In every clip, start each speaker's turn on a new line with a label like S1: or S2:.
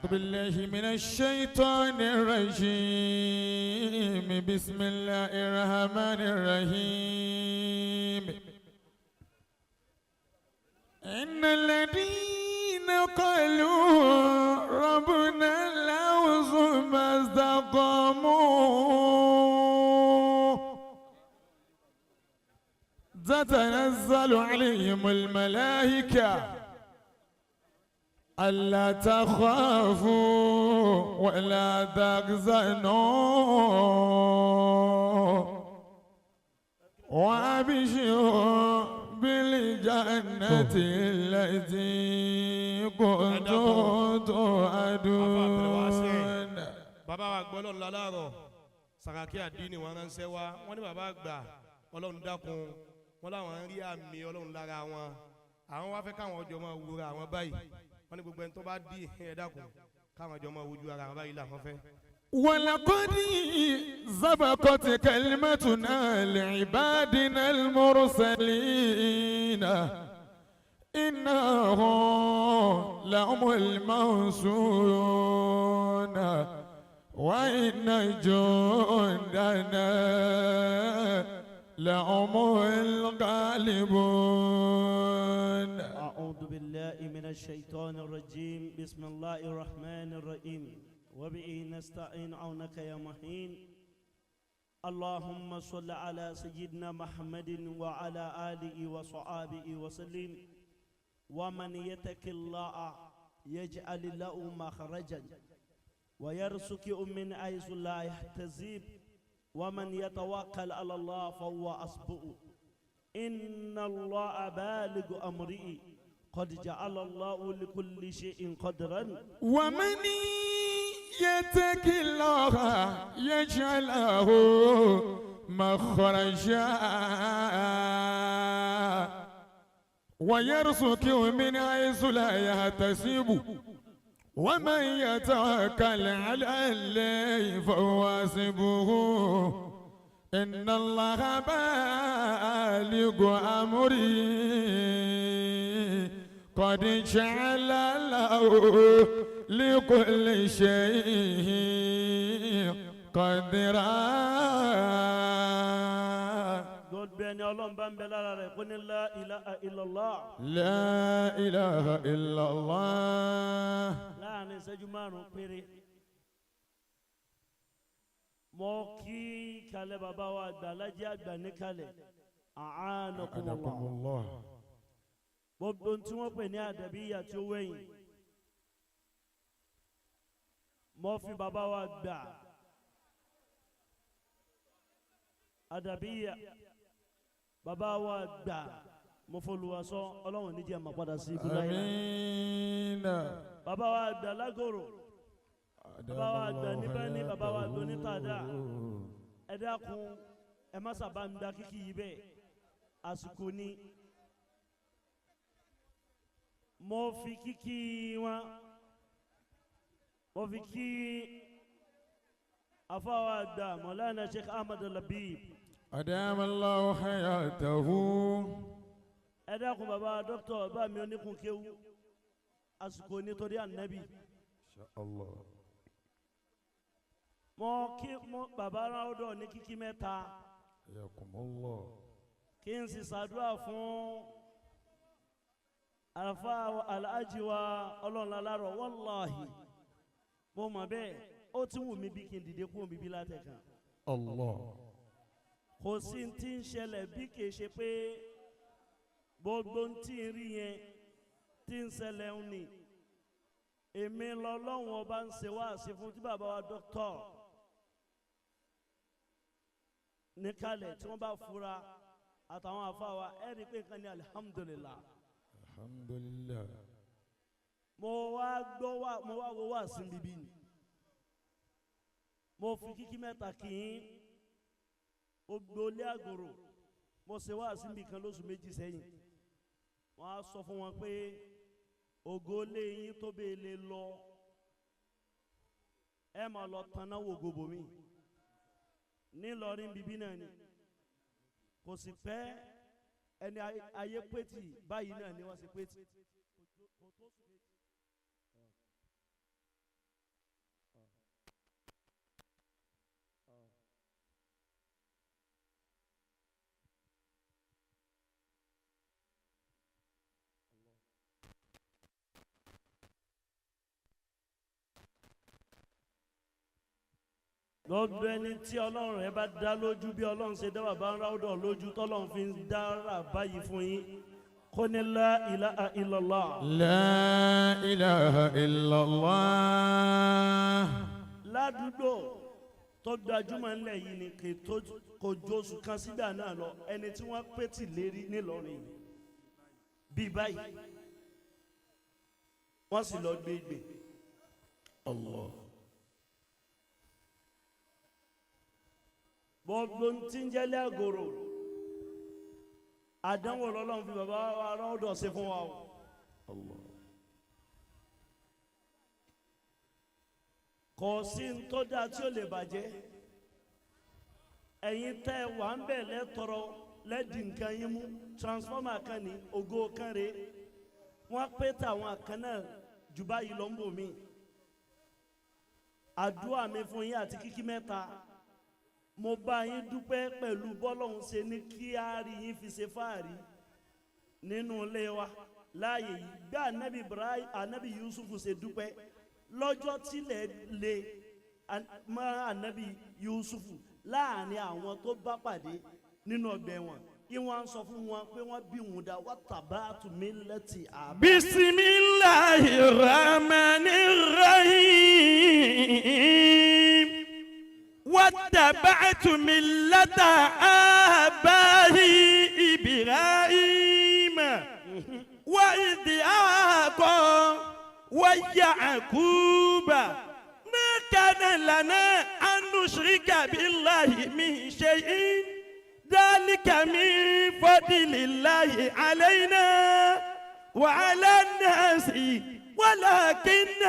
S1: أعوذ بالله من الشيطان الرجيم بسم الله الرحمن الرحيم إن الذين قالوا ربنا الله ثم استقاموا تتنزل عليهم الملائكة ألا تخافوا ولا تحزنوا وأبشروا بالجنة التي كنتم توعدون.
S2: Bàbá wa gbọ́ ọlọ́run láláàrọ̀ Sàràkí àdínì wọn ránṣẹ́ wá. Wọ́n ní bàbá àgbà, ọlọ́run dákun, wọ́n láwọn ń rí àmì ọlọ́run lára wọn. Àwọn wá fẹ́ káwọn ọjọ́ máa wúra àwọn báyìí. Wọ́n ní gbogbo ẹni tó bá dí ẹ dákun, káwọn ọjọ́ máa wojú ara wọn báyìí làwọn fẹ́.
S1: ولقد سبقت كلمتنا لعبادنا المرسلين إنهم لهم المنصورون وإن جندنا لهم الغالبون.
S3: أعوذ بالله من الشيطان الرجيم. بسم الله الرحمن الرحيم. وبه نستعين، عونك يا معين. اللهم صل على سيدنا محمد وعلى آله وصحابه وسلم. ومن يتق الله يجعل له مخرجا ويرزقه من حيث لا يحتسب، ومن يتوكل على الله فهو حسبه. إن الله بالغ أمره، قد جعل الله لكل شيء قدرا.
S1: ومن يتق الله يجعل له مخرجا ويرزقه من حيث لا يحتسب، ومن يتوكل على الله فهو حسبه. إن الله بالغ أمره، قد جعل له لكل شيء قدرا.
S3: Gbogbo ẹni ọlọ́run bá ń bẹ lára rẹ̀ kó ní لا إله إلا الله.
S1: لا إله إلا الله.
S3: Láàrin ìṣẹ́jú 5 péré, mo kí kalẹ̀ bàbá wa àgbà alájẹ́ àgbà níkàlẹ̀ أعانكم الله.
S1: الله.
S3: Gbogbo ohun tí wọ́n pè ní àdàbíyà tí ó wẹ̀yìn, mo fi bàbá wa gbà àdàbíyà, bàbá wa gbà, mo fọlùwàsọ ọlọ́run níjẹ́ mà padà sí ibùdó ayé.
S1: آمين.
S3: Bàbá wa àgbà lágòrò, bàbá wa àgbà níbẹ̀ ní bàbá wa àgbà onítàdá, ẹ dákun, ẹ má sábà ń da kíkì yìí bẹ́ẹ̀. Àsìkò ni mo fi kíkì wọn, mo fi kí afáwa àgbà Mọ̀lánà Sheikh Ahmad Labib.
S1: أدام الله حياته.
S3: Ẹ dákun, bàbá dókítà bá mi oníkun kéwú, àsìkò nítorí ànábì.
S1: إن شاء الله.
S3: Mo kí mo bàbá ráúdọ̀ ní kíkí mẹ́ta.
S1: حياكم الله.
S3: Kí n sì ṣàdúrà fún àlàfà aláàjì wa ọlọ́run alárọ̀. Wàláhì, mo mọ̀ bẹ́ẹ̀, ó ti wù mí bí kí n dìde kúrò bíbí látẹ̀kàn.
S1: الله.
S3: Kò sí ti ń ṣẹlẹ̀ bí kì í ṣe pé gbogbo ń tí ń rí yẹn tí ń ṣẹlẹ̀ ń ní èmi lọ́lọ́run ọba ń ṣe wáàsí fún tí bàbá wa dókítọ̀ níkàlẹ̀ tí wọ́n bá fura àtàwọn àfa wa, ẹ̀ rí i pé nǹkan ní alihamudulilah.
S1: الحمد لله.
S3: Mo wá gbọ́ wá, mo wá wo wá sí bíbí ni mo fi kíkí mẹ́ta kì í gbogbo ilé àgòrò. Mo ṣe wá sí ibì kan lóṣù 2 sẹ́yìn. Wọ́n á sọ fún wọn pé ògo lé yín tó bẹ́ẹ̀ lè lọ, ẹ máa lọ tanná wo gbogbo mi nílọrin bíbí náà ni. Kò sì pẹ́ ẹni ayé pétì báyìí náà ni wọ́n ṣe pétì. Gbogbo ẹni tí Ọlọ́run rẹ̀ bá dá lójú bí Ọlọ́run ṣe dá bàbá Ráúdọ̀ lójú tọ́lọ́run fi ń dára báyìí fún yín. Kó ní la ilaha illallah.
S1: La ilaha illallah.
S3: Ládùúgbò tó gbajúmọ̀ ńlẹ̀ yìí ni kò jóṣù kan sígbà náà lọ, ẹni tí wọ́n pè tì lérí nílọrin bí báyìí wọ́n sì lọ gbé gbé.
S1: Allah.
S3: Gbogbo tí ń jẹ́lé àgòrò àdánwò lọ́lọ́run fi bàbá wa Ráúdọ̀ ṣe fún wa o.
S1: Allah.
S3: Kò sí ń tó dáa tí ó lè bàjẹ́. Ẹ̀yin tẹ́ ẹ wà ń bẹ̀ lẹ́tọ̀rọ̀ lẹ́dí nǹkan yín mú, transformer kan ní ògo kan rèé, wọ́n pé tàwọn kan náà jù báyìí lọ ń bò mí. Àdúrà mi fún yín àti kíkí mẹ́ta, mo bá yín dúpẹ́ pẹ̀lú bọ́lọ́hún ṣe ní kí á rí yín fi ṣe fáàrí nínú ilé wa láàyè yìí. Bí anabi Ibrahim, anabi Yusuf ṣe dúpẹ́ lọ́jọ́ tílẹ̀ lé mọ́ anabi Yusuf láàrin àwọn tó bá pàdé nínú ọgbà ẹ̀wọ̀n, ìwọ̀n sọ fún wọn pé wọ́n bí wọn dá wattaba'tu millati àbá.
S4: Bismillahir Rahmanir Rahim. Wattaba'tu millata abahi Ibrahim wa Ishaqa wa Yaquba. Ma kana lana an nushrika billahi min shay'in. Dhalika min fadlillahi alayna وعلى الناس ولكن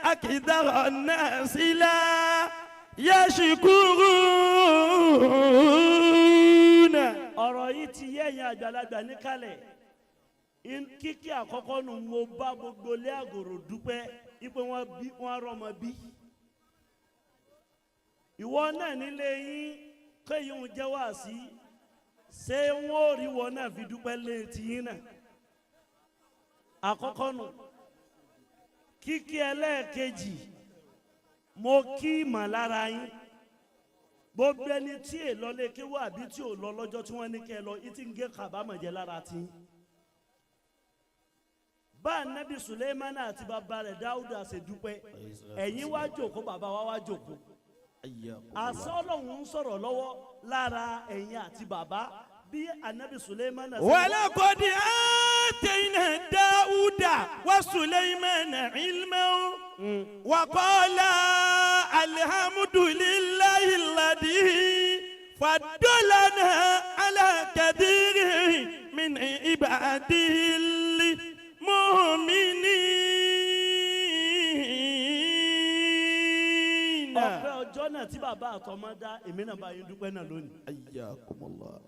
S4: أكثر الناس لا يشكرون.
S3: Ọ̀rọ̀ yìí ti yé ẹ̀yin àgbàlagbà níkàlẹ̀. Kíkí àkọ́kọ́ nu, mo bá gbogbo ilé àgòrò dúpẹ́ wípé wọ́n bí wọ́n rọ́mọ bí. Ìwọ náà nílé yín kéyìn ń jẹ́ wá sí, ṣé wọ́n ò rí wọn náà fi dúpẹ́ lé tiyín náà? Àkọ́kọ́ nu. Kíkí ẹlẹ́ẹ̀kejì, mo kí ìmọ̀ lára yín. Gbogbo ẹni tí è lọ lé kéwú àbí tí ò lọ lọ́jọ́ tí wọ́n ní kẹ́ ẹ lọ, ìtì ń gé kàbámọ̀ jẹ lára tí. Bá anabi Suleimana àti bàbá rẹ̀ Dáúdà ṣe dúpẹ́, ẹ̀yin wá jòkó, bàbá wa wá jòkó. Àṣọ Ọlọ́run ń sọ̀rọ̀ lọ́wọ́ lára ẹ̀yin àti bàbá bí anabi Suleimana ṣe.
S4: ولقد آتينا داود وسليمان علما وقال الحمد لله الذي فضلنا على كثير من عباده المؤمنين.
S3: Ọpẹ́ ọjọ́ náà tí bàbá àtọmọ dá, èmi náà bá yín dúpẹ́ náà lónìí.
S1: حياكم الله.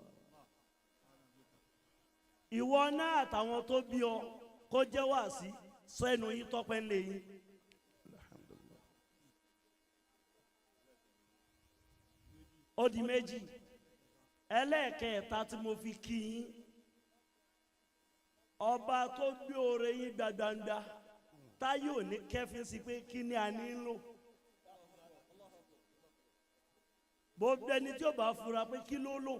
S3: Ìwọ náà àtàwọn tó bí ọ kó jẹ́ wáàsí sẹ́nu yín tọ́pẹ́ ńlẹ̀ yín.
S1: Alhamdulillah.
S3: Ó di méjì. Ẹlẹ́ẹ̀kẹta tí mo fi kí yín, ọba tó gbé oore yín gbagbangba táyé ò ní kẹ́fín sí pé kí ni a ní ń lò. Gbogbo ẹni tí ó bá fura pé kí ló lò,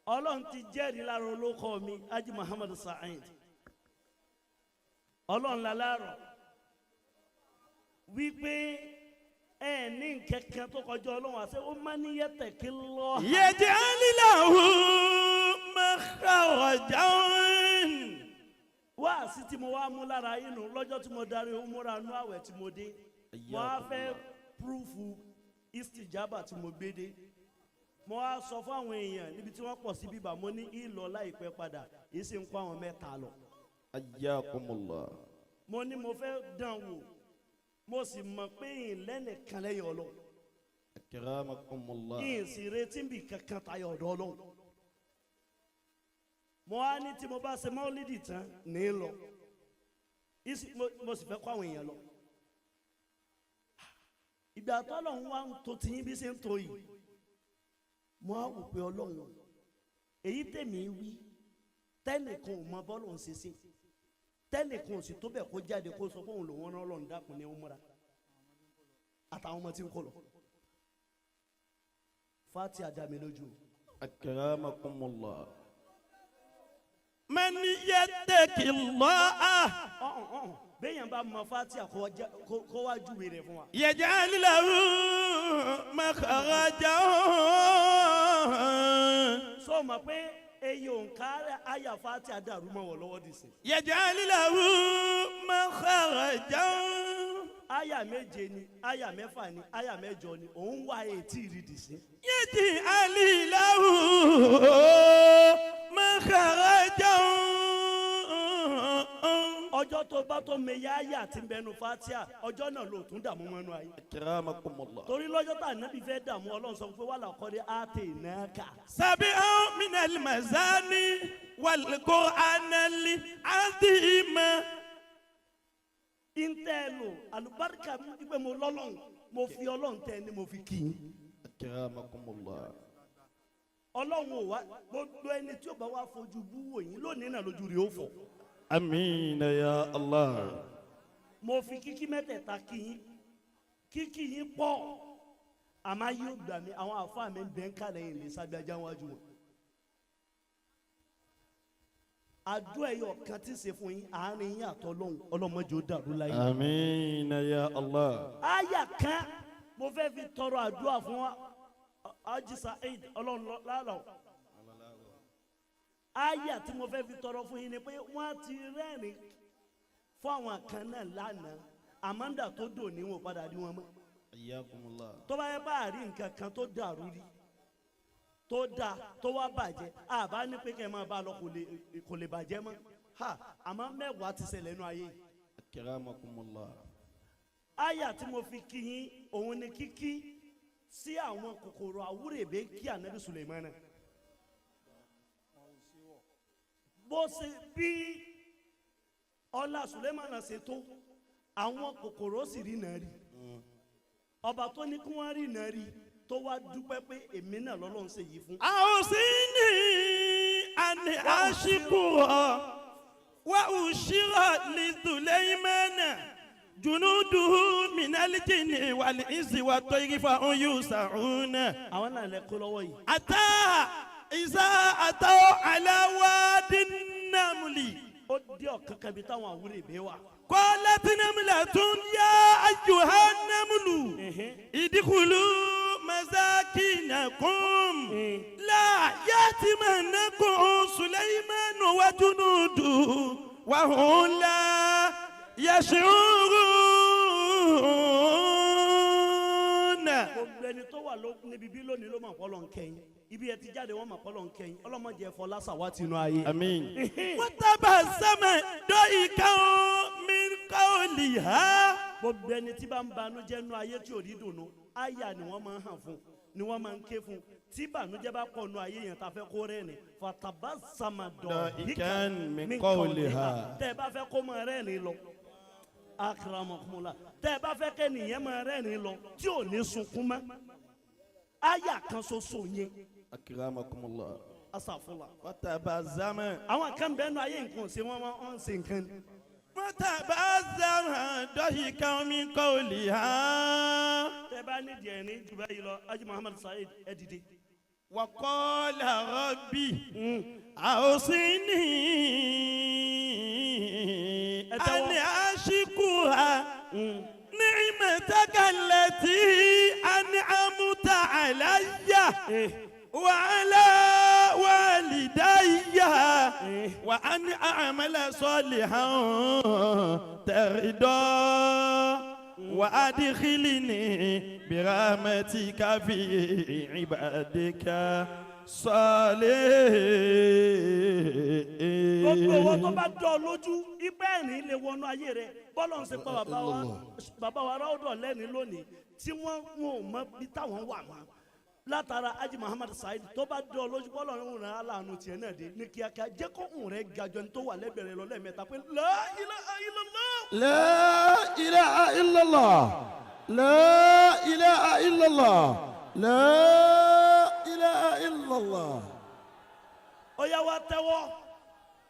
S3: Ọlọ́run ti jẹ́rìí lára olóko mi Haji Muhammad Saheed, Ọlọ́run lálárọ̀ wípé ẹ ní nkẹkẹ tó kọjá Ọlọ́run àti ó má níyẹ tẹ̀kí lọ.
S4: يجعل له مخرجا.
S3: Wáàsí tí mo wá mú lára inú lọ́jọ́ tí mo darí umura nú àwẹ̀ tí mo dé, mo á fẹ́ púrúfù istijaba tí mo gbé dé. Mo wá sọ fún àwọn èèyàn níbi tí wọ́n pọ̀ sí bíbà, mo ní ìlọ láìpẹ́ padà, èyí sì ń kó àwọn mẹ́ta lọ.
S1: حياكم الله.
S3: Mo ní mo fẹ́ dán wò, mo sì mọ̀ pé ìlẹ́nìkan lẹ́yìn Ọlọ́run.
S1: أكرمكم الله.
S3: Ìyìn sì retí bì kankan tayọ ọ̀dọ̀ Ọlọ́run. Mo wá ní tí mo bá ṣe mọ́lídì tán ní lọ. Mo sì fẹ́ kó àwọn èèyàn lọ. Ìgbà tọ́lọ́run wá ń to tiyín bí ṣe ń to yìí, mo á wò pé Ọlọ́run èyí tèmi wí tẹ́nìkan ò mọ bọ́ọ̀lù ń ṣe ṣe, tẹ́nìkan ò sì tó bẹ̀ kó jáde kó sọ fóun lòun rán Ọlọ́run dákun ní ó múra àtàwọn ọmọ tí ń kó lọ. Fatiha dá mi lójú.
S1: Akramakumullah.
S4: Man yattaqillah.
S3: Bẹ́ẹ̀yàn bá mọ Fatiha kó wá júwe rẹ̀ fún wa.
S4: Yaj'al lahu makhrajan.
S3: Sọ ma pé eye òǹkà àyà Fatiha dàrú mọ́ wọ̀ lọ́wọ́ dìsìn.
S4: Yaj'al lahu makhrajan.
S3: Àyà méje ni, àyà mẹ́fà ni, àyà mẹ́jọ ni, òun wá etí rí dìsìn.
S4: Yaj'al lahu makhrajan.
S3: Ọjọ́ tó bá tó meyá àyà tí ń bẹnu Fatiha, ọjọ́ náà ló tún dààmú mọ́nú ayé.
S1: Akramakumullah.
S3: Torí lọ́jọ́ tá ànábì fẹ́ dààmú Ọlọ́run sọ pé wàhálà kọ́ de àtẹ̀ náà kà.
S4: Sab'un minal mazani wal Qur'anil azim.
S3: Ntẹ́nu alubarika pé mo lọ́lọ́run, mo fi Ọlọ́run tẹ́ ni mo fi kì í.
S1: Akramakumullah.
S3: Ọlọ́run ò wá gbogbo ẹni tí ó bá wá fojú bú wò yín lónìí náà lójú rẹ̀ ó fọ́.
S1: Amina ya Allah.
S3: Mo fi kíkí mẹ́tẹ̀ẹ̀ta kí yín, kíkí yín pọ̀, àmọ́ yóò gbà mí àwọn àfáà mi ń bẹ́ ń kálẹ̀ yìí lè sábẹ́ ajá wájú wọn. Àdúrà ẹyọ kan tí ń ṣe fún yín àárín yín àtọlọ́hun ọlọ́mọdé ó dàrú láyé.
S1: Amina ya Allah.
S3: Àyà kan mo fẹ́ fi tọrọ àdúrà fún wa Haji Saheed ọlọ́run lálọ́. Àyà tí mo fẹ́ fi tọrọ fún yín ni pé wọ́n ti rẹ́rìn fún àwọn kan náà lánàá àmọ́ndà tó dò ní wọn padà rí wọn mọ́.
S1: Ayyakumullah.
S3: Tó bá yẹ bá a rí nǹkan kan tó dàrú rí tó da tó wá bàjẹ́ àbá ní pé kẹ́ ẹ máa bá a lọ kò lè bàjẹ́ mọ́ ha àmọ́ mẹ́wàá ti ṣẹlẹ̀ nínú ayé.
S1: Akramakumullah.
S3: Àyà tí mo fi kí yín òun ni kíkí sí àwọn kòkòrò àwúrèbé kí ànábì Sùlẹ̀mánà. Bó ṣe bí ọlá Sùlẹ̀mánà ṣe tó àwọn kòkòrò sì rí náà rí ọba tó ní kí wọ́n rí náà rí tó wá dúpẹ́ pé èmi náà lọ́lọ́run ṣe yìí fún.
S4: Awsini an ashkura wa ushira li Sulaymana junuduhu minal jinni wal insi wat tayri fa hum yus'una.
S3: Àwọn náà lẹ kó lọ́wọ́ yìí.
S4: Ata iza ataw ala wadin namli.
S3: Ó dé ọ̀kan kan bí táwọn àwúrèbé wà.
S4: Qalat namlatun ya ayyuhan namlu idkhulu masakinakum la yatimannakum Sulaymanu wa junuduhu wa hum la yash'urun.
S3: Gbogbo ẹni tó wà níbi bí lónìí ló mọ̀ pọ́lọ̀ ń kẹ́yìn ibi ẹ ti jáde wọ́n mọ̀ pọ́lọ̀ ń kẹ́yìn ọlọ́mọdé ẹ̀fọ́ lásàwá tinú ayé.
S1: Àmín.
S4: Watabassama dahikan min qawliha.
S3: Gbogbo ẹni tí bá ń banújẹ́ nú ayé tí ò rí dùnú àyà ni wọ́n máa ń hàn fún ni wọ́n máa ń ké fún tí bànújẹ́ bá pọ̀ nú ayé yẹn tá a fẹ́ kó rẹ́rìn fatabassama
S1: dahikan min qawliha.
S3: Tẹ́ ẹ bá fẹ́ kó máa rẹ́rìn lọ akramakumullah tẹ́ ẹ bá fẹ́ kẹ́ nìyẹn máa rẹ́rìn lọ tí ò ní sunkún mọ́ àyà kan ṣoṣo yẹn.
S1: Akramakumullah.
S3: Asàfùlà.
S1: Fatabassama.
S3: Àwọn kan bẹ́ẹ̀ nú ayé nǹkan ṣe wọ́n máa ń ṣe nǹkan ni.
S4: Fatabassama dahikan min qawliha.
S3: Tẹ́ bá nídìí ẹ̀rín jù báyìí lọ Haji Muhammad Saheed ẹ dìde.
S4: Wa qala rabbi awsini an ashkura ni'mataka allati an'amta alayya wa ala walidayya wa an a'mala salihan tarda wa adkhilni birahmatika fi ibadika salihin.
S3: Gbogbo owó tó bá dọ̀ lójú ibẹ̀ ẹ̀rín lè wọnú ayé rẹ̀ bọ́lọ̀ ń ṣe pa bàbá wa ráúdọ̀ lẹ́ni lónìí tí wọ́n ò mọ bí táwọn wà mọ́ látara Haji Muhammad Saheed tó bá dọ̀ lójú bọ́lọ̀ ń ràn án láàánú tiẹ̀ náà dé ní kíákíá jẹ́ kó ń rẹ̀ gajọ ní tó wà lẹ́gbẹ̀ẹ́ rẹ̀ lọ lẹ́ẹ̀mẹ́ta pé la ilaha illallah.
S5: La ilaha illallah. La ilaha illallah. La ilaha illallah.
S3: Ó yá wa tẹ́wọ́.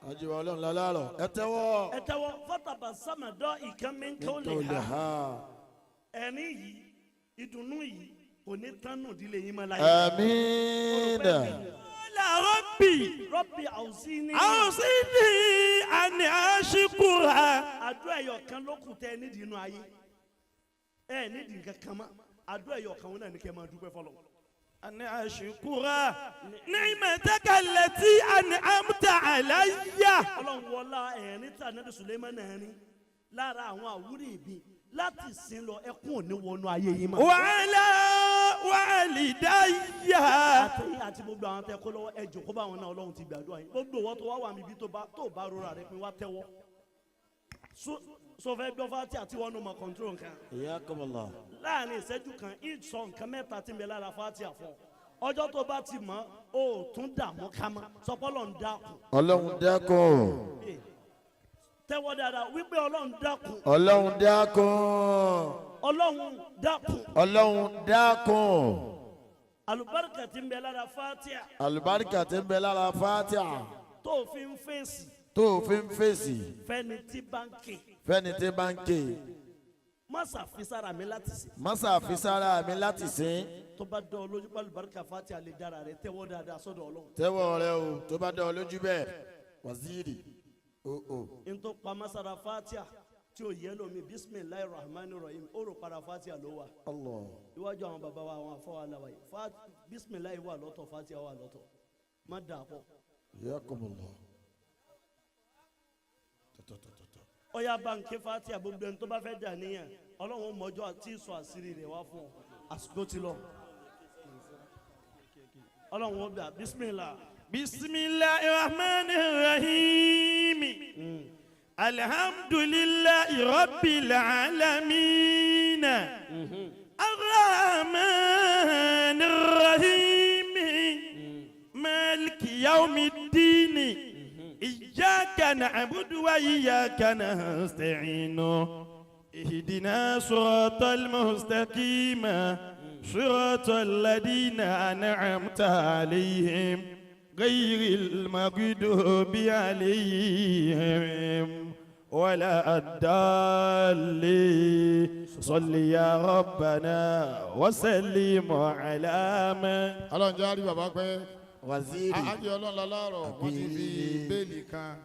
S5: Ajiwa Ọlọ́run lálárọ̀ ẹ tẹ́wọ́.
S3: Ẹ tẹ́wọ́ fatabassama dahikan min qawliha. Ẹ̀rín yìí ìdùnnú yìí kò ní tánù ìdílé yín mọ́ láyé.
S5: Àmín.
S4: La Rabbi
S3: Rọ́bì àwùsí ní.
S4: awsini an ashkura.
S3: Àdúrà ẹ̀yọ̀ kan ló kù tẹ́ ẹ nídìí inú ayé. Ẹ nídìí nǹkan kan mọ́. Àdúrà ẹ̀yọ̀ kan wọn náà ní kẹ́ ẹ máa dúpẹ́ fọlọ́.
S4: أن أشكر نعمتك التي أنعمت علي.
S3: Ọlọ́run wọlá ẹ̀rín tí Ànábì Suleiman náà ní lára àwọn àwúrò ìbí láti sin lọ ẹkún òní wọnú ayé yìí mọ́.
S4: وعلى والدي.
S3: Àtẹ̀yìn àti gbogbo àwọn tẹ kó lọ́wọ́ ẹ jòkó bá wọn náà Ọlọ́run ti gbàdúrà yín. Gbogbo ìwọ tó wá wà níbi tó bá rora rẹ pin wá tẹ́wọ́. Sọ fẹ́ gbọ́ fati àti wọn mọ̀ kọ́ńtúrò nǹkan.
S5: Iyakumullah.
S3: Láàrin ìṣẹ́jú kan ìsọ nǹkan mẹ́ta tí ń bẹ lára fati àfọ̀. Ọjọ́ tó bá ti mọ̀ ó tún dààmú ká mọ́ sọpọ́lọ́ ń dákun.
S5: Ọlọ́run dákun.
S3: Tẹ́wọ́ dáadáa wípé Ọlọ́run dákun.
S5: Ọlọ́run dákun.
S3: Ọlọ́run dákun.
S5: Ọlọ́run dákun.
S3: Àlùbáríkà tí ń bẹ lára fatia.
S5: Àlùbáríkà tí ń bẹ lára fatia.
S3: Tó fi ń fèsì.
S5: Tó fi ń fèsì.
S3: Fẹ́ni tí bá ń ké.
S5: Fẹ́ni tí bá ń ké.
S3: Má ṣàfisára mi láti sìn.
S5: Má ṣàfisára mi láti sìn.
S3: Tó bá dán ọ lójú pé àlùbáríkà fatia lè dára rẹ tẹ́wọ́ dáadáa sọ́dọ̀ Ọlọ́run.
S5: Tẹ́wọ́ rẹ o tó bá dán ọ lójú bẹ́ẹ̀ waziri o o.
S3: N tó pamọ́ sára fatia tí o yẹ lómi bisimilayi rahman rahim ó rò para fatia ló wà.
S5: Allah.
S3: Iwájú àwọn baba wa àwọn afọwọ́ aláwa yìí bisimilayi wà lọ́tọ̀ fatia wà lọ́tọ̀ má dà pọ̀.
S5: Iyakumullah.
S3: Ọ̀yà bánkì fatia gbogbo ẹni tó bá fẹ́ dà níyàn Ọlọ́run mọ́jọ́ àti sọ àṣírí rẹ̀ wá fún ọ àsìkò ti lọ. Ọlọ́run ó gbà bisimilah.
S4: Bisimilahi rahman rahim. Alhamdulillahi rabbil alamin. Arrahman rahim. Maliki yawmiddin. Iyyaka na'budu wa iyyaka nasta'in. Ihdina siratal mustaqim. Siratal ladina an'amta alayhim. غير المغضوب عليهم ولا الضالين. صل يا ربنا وسلم على من.
S6: Ọlọ́run jẹ́ àrí bàbá pẹ́.
S5: Waziri.
S6: Àjẹ́ Ọlọ́run lọ́lọ́rọ̀ wọ́n ti fi béèlì kan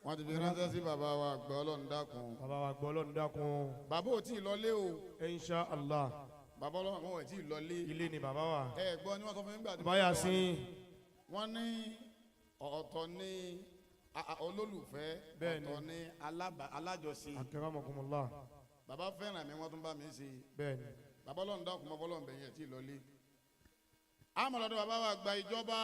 S6: wọ́n ti fi ránṣẹ́ sí bàbá wa àgbà Ọlọ́run dákun.
S2: Bàbá wa àgbà Ọlọ́run dákun.
S6: Bàbá ò tí ì lọlé o.
S2: Insha Allah.
S6: Bàbá Ọlọ́run ò tí ì lọlé.
S2: Ilé ni bàbá wa.
S6: Ẹ gbọ́ ni wọ́n sọ fún mi nígbà tí.
S2: Bàbá yà sí.
S6: Wọ́n ní ọ̀tọ̀ ní olólùfẹ́ ọ̀tọ̀ ní alájọṣe.
S2: Akramakumullah.
S6: Bàbá fẹ́ràn mi wọ́n tún bá mi ṣe.
S2: Bẹ́ẹ̀ni.
S6: Bàbá Ọlọ́run dákun mọ́ fọlọ́run bẹ̀yẹn tí ì lọlé. Àmọ́ lọ́dọ̀ bàbá wa gba ìjọba.